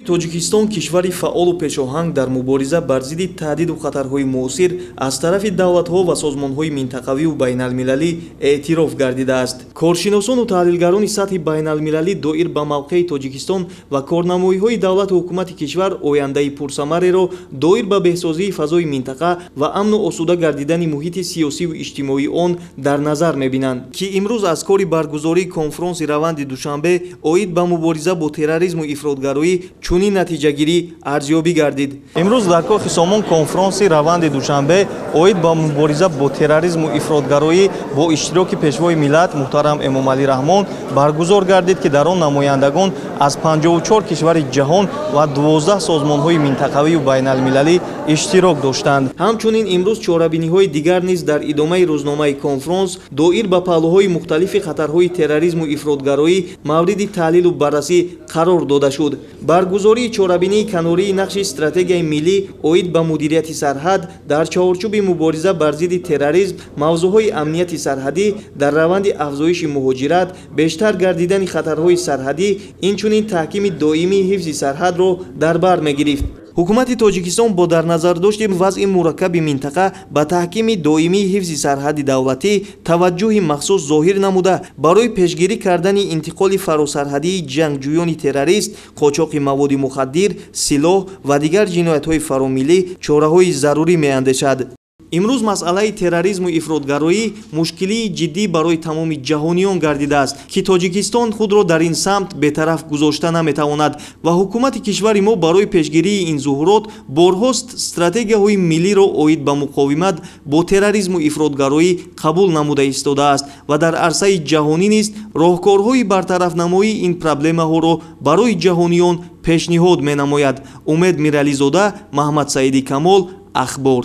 Тоҷикистон кишвари фаъолу пешоҳанг дар мубориза бар зидди таҳдиду хатарҳои муосир аз тарафи давлатҳо ва созмонҳои минтақавиву байналмилалӣ эътироф гардидааст. Коршиносону таҳлилгарони сатҳи байналмилалӣ доир ба мавқеи Тоҷикистон ва корнамоиҳои давлату ҳукумати кишвар ояндаи пурсамареро доир ба беҳсозии фазои минтақа ва амну осуда гардидани муҳити сиёсиву иҷтимоии он дар назар мебинанд, ки имрӯз аз кори баргузории конфронси раванди Душанбе оид ба мубориза бо терроризму ифротгароӣ чунин натиҷагирӣ арзёбӣ гардид. Имрӯз дар Кохи Сомон конфронси раванди Душанбе оид ба мубориза бо терроризму ифротгароӣ бо иштироки пешвои миллат муҳтарам Эмомалӣ Раҳмон баргузор гардид, ки дар он намояндагон аз 54 кишвари ҷаҳон ва 12 созмонҳои минтақавию байналмилалӣ иштирок доштанд. Ҳамчунин имрӯз чорабиниҳои дигар низ дар идомаи рӯзномаи конфронс доир ба паҳлӯҳои мухталифи хатарҳои терроризму ифротгароӣ мавриди таҳлилу баррасӣ қарор дода шуд. Баргузории чорабинии канории нақши стратегияи миллӣ оид ба мудирияти сарҳад дар чаҳорчӯби мубориза бар зидди терроризм, мавзӯъҳои амнияти сарҳадӣ дар раванди афзоиши муҳоҷират, бештар гардидани хатарҳои сарҳадӣ, инчунин таҳкими доимии ҳифзи сарҳадро дар бар мегирифт. Ҳукумати Тоҷикистон бо дар назардошти вазъи мураккаби минтақа ба таҳкими доимии ҳифзи сарҳади давлатӣ таваҷҷӯҳи махсус зоҳир намуда, барои пешгирӣ кардани интиқоли фаросарҳадии ҷангҷӯёни террорист, қочоқи маводи мухаддир, силоҳ ва дигар ҷиноятҳои фаромиллӣ чораҳои зарурӣ меандешад. Имрӯз масъалаи терроризму ифротгароӣ мушкилии ҷиддӣ барои тамоми ҷаҳониён гардидааст, ки Тоҷикистон худро дар ин самт бетараф гузошта наметавонад ва ҳукумати кишвари мо барои пешгирии ин зуҳурот борҳо стратегияҳои миллиро оид ба муқовимат бо терроризму ифротгароӣ қабул намуда истодааст ва дар арсаи ҷаҳонӣ низ роҳкорҳои бартарафнамоии ин проблемаҳоро барои ҷаҳониён пешниҳод менамояд. Умед Мирализода, Маҳмадсаиди Камол, Ахбор.